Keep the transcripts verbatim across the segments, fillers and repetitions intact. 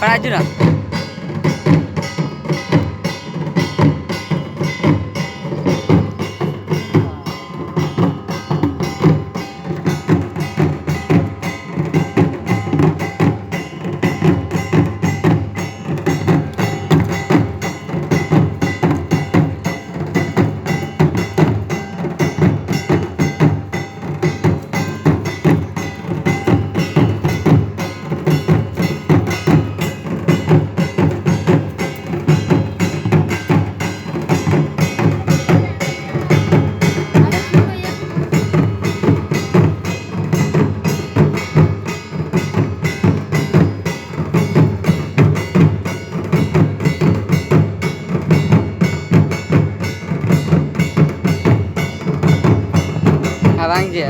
ᱯᱟᱲᱟᱜ ᱡᱩᱨᱟ᱾ ᱟᱨ ᱵᱟᱝ ᱡᱮ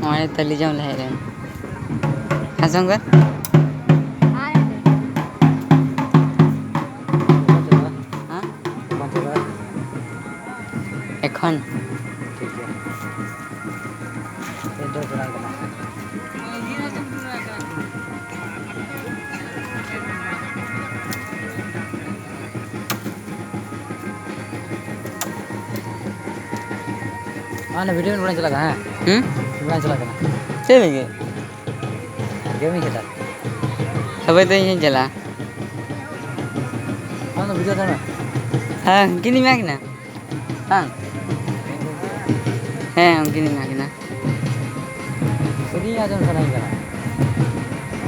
ᱱᱚᱜᱼᱚᱭ ᱛᱟᱹᱞᱤ ᱡᱚᱢ ᱞᱮ ᱦᱮᱡ ᱞᱮᱱ᱾ ᱦᱮᱸ ᱥᱮ ᱜᱚᱝᱠᱮ? ᱦᱮᱸ? ᱮᱠᱷᱚᱱ? ᱟᱨ ᱚᱱᱟ video ᱵᱮᱱ ᱪᱟᱞᱟᱜ ᱠᱟᱱᱟ, ᱦᱮᱸ? ᱦᱩᱸ? ᱵᱮᱱ ᱪᱟᱞᱟᱜ ᱠᱟᱱᱟ᱾ ᱪᱮᱫ ᱞᱟᱹᱜᱤᱫ? Game ᱤᱧ ᱠᱷᱮᱞᱟ᱾ ᱛᱚᱵᱮ ᱫᱚ ᱤᱧ ᱦᱚᱸᱧ ᱪᱟᱞᱟᱜᱼᱟ᱾ ᱟᱢ ᱫᱚ ᱵᱷᱤᱰᱤᱭᱳ ᱫᱷᱟᱨᱟ᱾ ᱦᱮᱸ, ᱩᱱᱠᱤᱱᱤᱧ ᱮᱢᱟ ᱠᱤᱱᱟ᱾ ᱵᱟᱝ? ᱦᱮᱸ, ᱩᱱᱠᱤᱱᱤᱧ ᱮᱢᱟ ᱠᱤᱱᱟ᱾ ᱥᱮᱨᱮᱧ ᱟᱸᱡᱚᱢ ᱥᱟᱱᱟᱧ ᱠᱟᱱᱟ᱾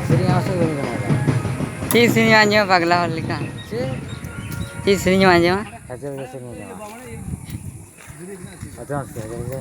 ᱥᱮᱨᱮᱧ ᱟᱸᱡᱚᱢ ᱥᱟᱱᱟᱧ ᱠᱟᱱᱟ᱾ ᱪᱮᱫ ᱥᱮᱨᱮᱧ ᱟᱸᱡᱚᱢᱟ ᱯᱟᱜᱽᱞᱟ ᱦᱚᱲ ᱞᱮᱠᱟ? ᱪᱮᱫ? ᱪᱮᱫ ᱥᱮᱨᱮᱧ ᱮᱢ ᱟᱸᱡᱚᱢᱟ? ᱦᱟᱡᱟᱨ ᱦᱟᱡᱟᱨ ᱥᱮᱨᱮᱧ ᱟᱸᱡᱚᱢᱟ᱾ ᱟᱸᱡᱚᱢ ᱥᱮ, ᱦᱟᱡᱟᱨ ᱦᱟᱡᱟᱨ᱾